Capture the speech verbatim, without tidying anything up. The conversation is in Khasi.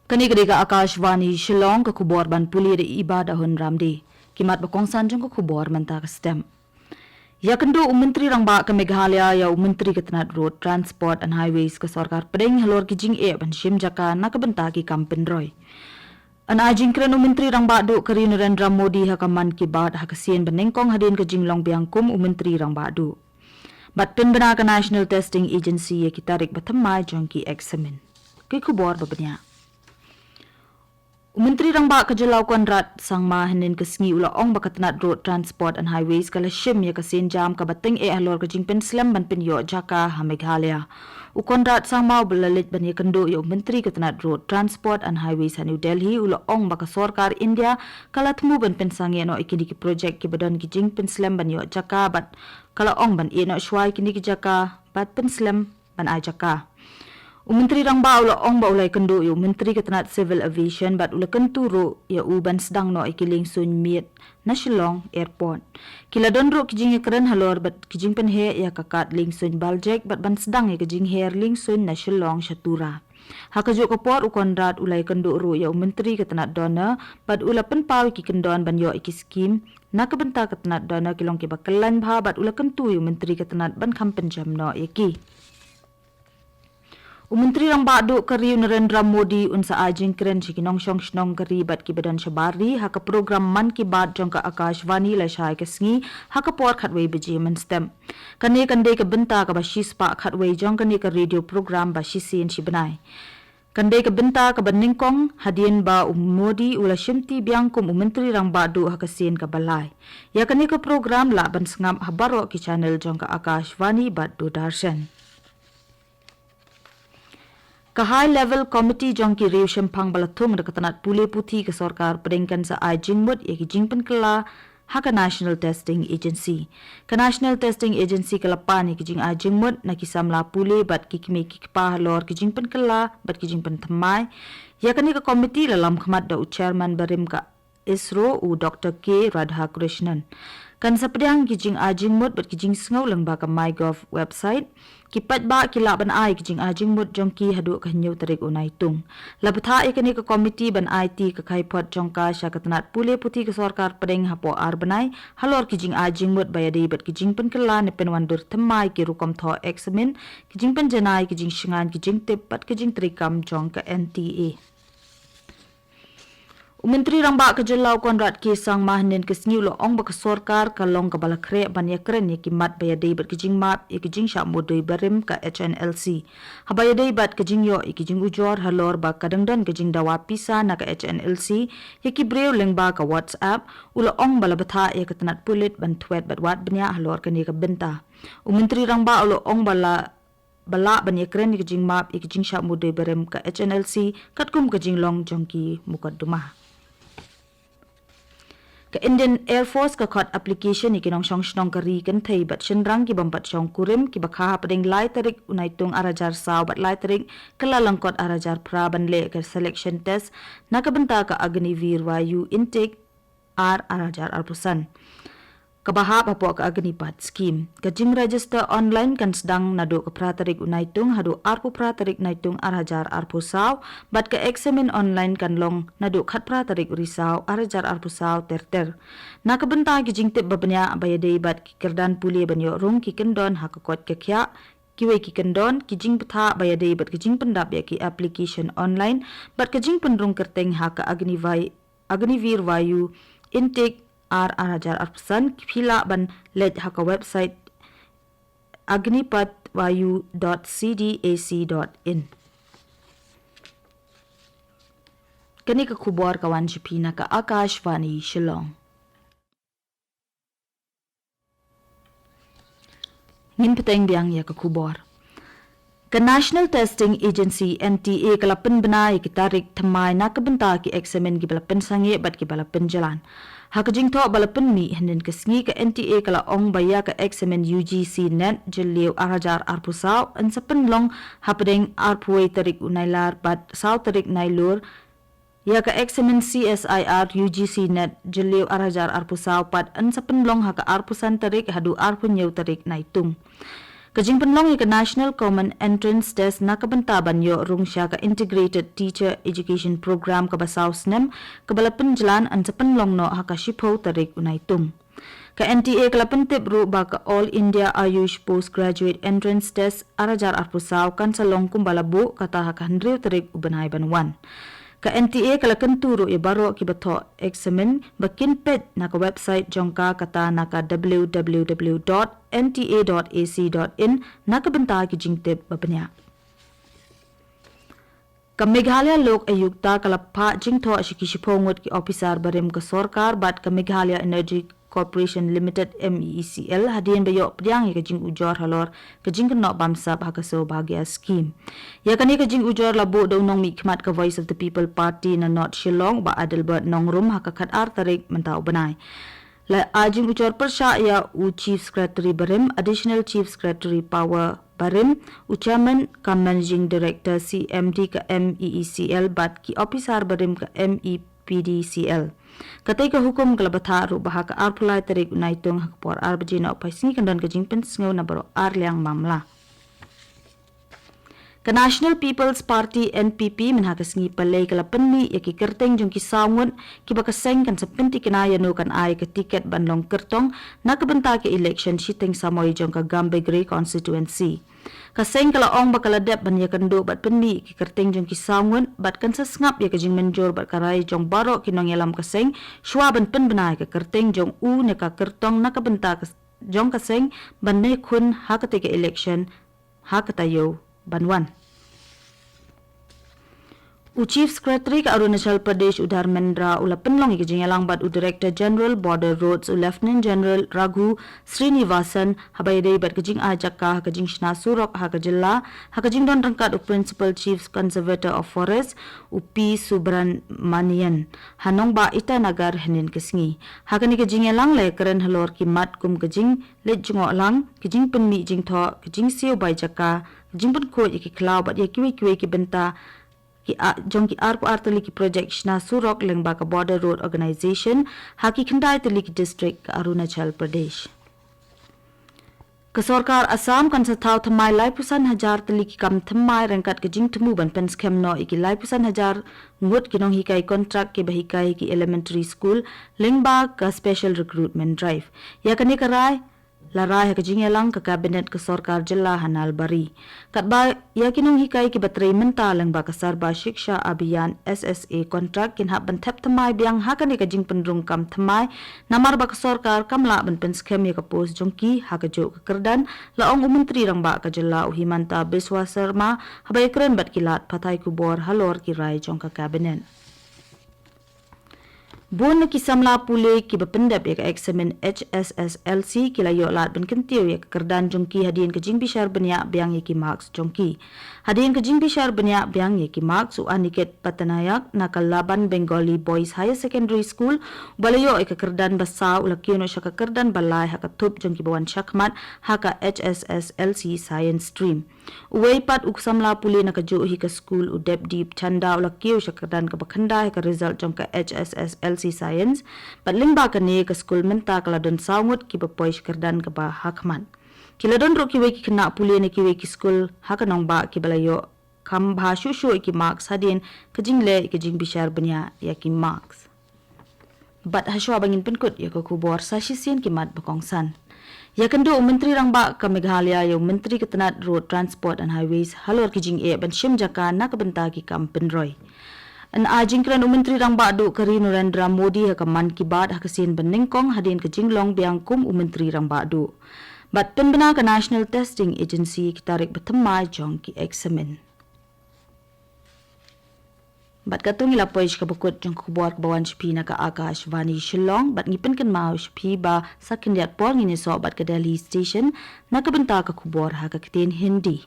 Kane ka dei ka Akashvani Shillong, ka khubor ban pule da i Iba Dahun Ramdie. Ki mat ba kongsan jong ka khubor mynta ka step. Ïakynduh u Myntri Rangbah ka Meghalaya ïa u Myntri ka tnat Road Transport and Highways ka Sorkar Pdeng halor ki jingeh ban shim jaka na ka bynta ki kam pynroi. Yn ai jingkren u Myntri Rangbah Duh ka ri Narendra Modi ha ka Mann Ki Baat ha ka sien ba nyngkong hadien ka jinglong biang kum u Myntri Rangbah Duh. Bad pynbna ka National Testing Agency ïa ki tarik ba thymmai jong ki eksamin. Ki khubor ba bniah. U Myntri Rangbah ka jylla u Conrad Sangma hynnin ka sngi u la ong ba ka tnat Road Transport and Highways ka la shim ïa ka sienjam kaba tyngeh halor ka jingpynslem ban pynïoh jaka ha Meghalaya. U Conrad Sangma uba la leit ban ïakynduh ïa u Myntri ka tnat Road Transport and Highways ha New Delhi u la ong ba ka Sorkar India ka la thmu ban pynsangeh noh ïa kine ki projek kiba don ki jingpynslem ban ïoh jaka bad ka la ong ban ïeh noh shuwa ïa kine ki jaka bad pynslem ban ai jaka. U Myntri Rangbah u la ong ba u la ïakynduh ïa u Myntri ka tnat Civil Aviation bad u la kyntu ruh ïa u ban sdang noh ïa ki liengsuiñ miet na Shillong Airport. Ki la don ruh ki jingïakren halor bad ki jingpynheh ïa ka kad liengsuiñ Baljek bad ban sdang ïa ka jingher liengsuiñ na Shillong sha Tura. Ha kajuh ka por u Conrad u la ïakynduh ruh ïa u Myntri ka tnat DoNER bad u la pynpaw ïa ki kyndon ban ïoh ïa ki skim na ka bynta ka tnat DoNER ki long kiba kyllaiñ bha bad u la kyntu ïa u Myntri ka tnat ban kham pynjem noh ïa ki. U Myntri Rangbah Duh ka ri u Narendra Modi un sa ai jingkren sha ki nongshong shnong ka ri bad kiba don shabar ri ha ka program Mann Ki Baat jong ka Akashvani lashai ka sngi ha ka por khatwei baje mynstep. Kane kan dei ka bynta kaba shispah khatwei jong kane ka radio program ba shisien shi bnai. Kan dei ka bynta kaba nyngkong hadien ba u Modi u la shimti biang kum u Myntri Rangbah Duh ha ka sien kaba lai. Ïa kane ka program lah ban sngap ha baroh ki channel jong ka Akashvani bad Doordarshan. Ka High Level Committee jong ki riew shemphang ba la thung da ka tnat pule puthi ka Sorkar Pdeng kan sa ai jingmut ïa ki jingpynkylla ha ka National Testing Agency. Ka National Testing Agency ka la pan ïa ki jingai jingmut na ki samla pule bad ki kmie ki kpa halor ki jingpynkylla bad ki jingpynthymmai. Ïa kane ka committee la lam khmat da u Chairman barim ka ISRO u Doctor K Radhakrishnan. Kan sa pdiang ki jingai jingmut bad ki jingsngew lyngba ka MyGov website. Ki paidbah ki lah ban ai ki jingai jingmut jong ki haduh ka hynñiew tarik u Naitung. La bthah ïa kane ka committee ban aiti ka kaiphod jong ka sha ka tnat pule puthi ka Sorkar Pdeng hapoh ar bnai halor ki jingai jingmut ba ïadei bad ki jingpynkylla ne pynwandur thymmai ki rukom thoh eksamin, ki jingpynjanai, ki jingshngaiñ ki jingtip bad ki jingtreikam jong ka N T A. U Myntri Rangbah ka jylla u Conrad K Sangma hynnin ka sngi u la ong ba ka Sorkar ka long kaba la khreh ban ïakren ïa ki mat ba ïadei bad ka jingmap ïa ka jingshah mudui barim ka H N L C. Haba ïadei bad ka jingïoh ïa ki jingujor halor ba ka dang don ka jingdawa pisa na ka H N L C ïa ki briew lyngba ka WhatsApp, u la ong ba la bthah ïa ka tnat pulit ban thwet bad wad bniah halor kane ka bynta. U Myntri Rangbah u la ong ba la ba lah ban ïakren ïa ka jingmap ïa ka jingshah mudui barim ka H N L C katkum ka jinglong jong ki mukotduma. Ka Indian Air Force ka khot application ïa ki nongshong shnong ka ri kynthei bad shynrang ki bym pat shong kurim kiba kha hapdeng lai tarik u Naitung ar hajar saw bad lai tarik Kyllalyngkot ar hajar phra ban leh ka selection test na ka bynta ka Agniveer Vayu Intake ar ar hajar arphew san. Kaba hap hapoh ka Agnipath Scheme. Ka jingregister online kan sdang naduh ka phra tarik u Naitung haduh arphew phra tarik Naitung ar hajar arphew saw, bad ka eksamin online kan long naduh khatphra tarik u Risaw ar hajar arphew saw ter ter. Na ka bynta ki jingtip ba bniah ba ïadei bad ki kyrdan pule ban ïoh rung ki kyndon ha ka koit ka khiah, kiwei ki kyndon, ki jingbthah ba ïadei bad ki jingpyndap ïa ki application online bad ka jingpynrung kyrteng ha ka Agnivi Agniveer Vayu Intake ar ar hajar arphew san, phi lah ban leit ha ka website agnipathvayu dot C D A C dot in. Kane ka khubor ka wan sha phi na ka Akashvani Shillong. Ngin bteng biang ïa ka khubor. Ka National Testing Agency, N T A, ka la pynbna ïa ki tarik thymmai na ka bynta ki eksamin kiba la pynsangeh bad kiba la pynjlan. Ha ka jingthoh ba la pynmih hynnin ka sngi, ka N T A ka la ong ba ïa ka eksamin U G C NET Jylliew ar hajar arphew saw yn sa pynlong hapdeng arphew wei tarik u Nailar bad saw tarik Nailur. Ïa ka eksamin C S I R U G C NET Jylliew ar hajar arphew saw pat yn sa pynlong ha ka arphew san tarik haduh arphew hynñiew tarik Naitung. Ka jingpynlong ïa ka National Common Entrance Test na ka bynta ban ïoh rung sha ka Integrated Teacher Education Program kaba saw snem, kaba la pynjlan, yn sa pynlong noh ha ka shiphew tarik u Naitung. Ka N T A ka la pyntip ruh ba ka All India Ayush Postgraduate Entrance Test ar hajar arphew saw kan sa long kumba la buh, kata ha ka hynriew tarik u bnai ban wan. Ka N T A ka la kyntu ruh ïa baroh kiba thoh eksamin ba kin peit na ka website jong ka, kata na ka w w w dot n t a dot a c dot in na ka bynta ki jingtip ba bniah. Ka Meghalaya Lok Ayukta ka la phah jingthoh sha ki shiphew ngut ki ophisar barim ka sorkar bad ka Meghalaya Energy Corporation Limited, M E E C L, hadien ba ïoh pdiang ïa ka jingujor halor ka jingkynnoh bamsap ha ka Saubhagya Scheme. Ïa kane ka jingujor la buh da u nongmihkhmat ka Voice of the People Party na North Shillong, Bah Adelbert Nongrum, ha ka khatar tarik mynta u bnai. La ai jingujor pyrshah ïa u Chief Secretary barim, Additional Chief Secretary Power barim, u Chairman cum Managing Director C M D ka M E E C L bad ki ophisar barim ka M E P D C L. Katei ka hukum ka la bthah ruh ba ha ka arphew lai tarik u Naitung ha ka por ar baje nohphai sngi kan don ka jingpynsngew na baroh ar liang mamla. Ka National People's Party, N P P, mynha ka sngi Palei ka la pynmih ïa ki kyrteng jong ki saw ngut kiba ka seng kan sa pyntikna ïano kan ai ka tiket ban long kyrtong na ka bynta ka election shiteng samoi jong ka Gambegre constituency. Ka seng ka la ong ba ka la dep ban ïakynduh bad pynmih ïa ki kyrteng jong ki saw ngut bad kan sa sngap ïa ka jingmynjur bad ka rai jong baroh ki nongïalam ka seng shwa ban pynbna ïa ka kyrteng jong u ne ka kyrtong na ka bynta ka s-, jong ka seng ban ïakhun ha katei ka election ha ka taïew ban wan. U Chief Secretary ka Arunachal Pradesh u Dharmendra u la pynlong ïa ka jingïalang bad u Director General Border Roads u Lieutenant General Raghu Srinivasan haba ïadei bad ka jingai jaka ha ka jingshna surok ha ka jylla, ha ka jingdon ryngkat u Principal Chief Conservator of Forest u P Subramanian ha nongbah Itanagar hynnin ka sngi. Ha kane ka jingïalang la ïakren halor ki mat kum ka jing leit jngoh lang, ka jingpynmih jingthoh, ka jingsiew bai jaka, ka jingpynkhuid ïa ki khlaw bad ïa kiwei kiwei ki bynta ki a-, jong ki arphew ar tylli ki projek shna surok lyngba ka Border Road Organisation ha ki khyndai tylli ki district ka Arunachal Pradesh. Ka sorkar Assam kan sa thaw thymmai laiphew san hajar tylli ki kam thymmai ryngkat ka jingthmu ban pynskhem noh ïa ki laiphew san hajar ngut ki nonghikai kontrak kiba hikai ha ki elementary school lyngba ka special recruitment drive. Ïa kane ka rai la rai ha ka jingïalang ka Cabinet ka sorkar jylla ha Nalbari. Katba ïa ki nonghikai kiba trei mynta lyngba ka Sarva Shiksha Abhiyan, S S A, kontrak kin hap ban thep thymmai biang ha kane ka jingpynrung kam thymmai, namar ba ka sorkar kam lah ban pynskhem ïa ka post jong ki ha kajuh ka kyrdan, la ong u Myntri Rangbah ka jylla u Himanta Biswa Sarma haba ïakren bad ki lad pathai khubor halor ki rai jong ka Cabinet. Bun na ki samla pule kiba pyndep ïa ka eksamin H S S L C ki la ïoh lad ban kyntiew ïa ka kyrdan jong ki hadien ka jingbishar bniah biang ïa ki marks jong ki. Hadien ka jingbishar bniah biang ïa ki marks, u Aniket Patnaik na ka Laban Bengali Boys Higher Secondary School, uba la ïoh ïa ka kyrdan ba saw, u la kiew noh sha ka kyrdan ba lai ha ka thup jong kiba wan shakhmat ha ka H S S L C Science Stream. Uwei pat u samla pule na kajuh hi ka skul, u Debdeep Chanda, u la kiew sha ka kyrdan kaba khyndai ha ka result jong ka H S S L C Science. Bad lyngba kane ka skul mynta ka la don saw ngut kiba poi sha ka kyrdan kaba hakhmat. Ki la don ruh kiwei ki khynnah pule na kiwei ki skul ha ka nongbah kiba la ïoh kham bha shuh shuh ïa ki marks hadien ka jingleh ïa ka jingbishar bniah ïa ki marks. Bad hashwa ba ngin pynkut ïa ka khubor, sa shisien ki mat ba kongsan. Ïakynduh u Myntri Rangbah ka Meghalaya ïa u Myntri ka tnad Road Transport and Highways halor ki jingeh ban shim jaka na ka bynta ki kam pynroi. Yn ai jingkren u Myntri Rangbah duh ka ri Narendra Modi ha ka Mann Ki Baat ha ka sien ba nyngkong hadien ka jinglong biang kum u Myntri Rangbah duh. Bad pynbna ka National Testing Agency ki tarik ba thymmai jong ki eksamin. Bad katto ngi la poi sha kaba kut jong ka khubor kaba wan sha phi na ka Akashvani Shillong, bad ngi pynkynmaw sha phi ba sa khyndiat por ngin ïasoh bad ka Delhi Station na ka bynta ka khubor ha ka ktien Hindi.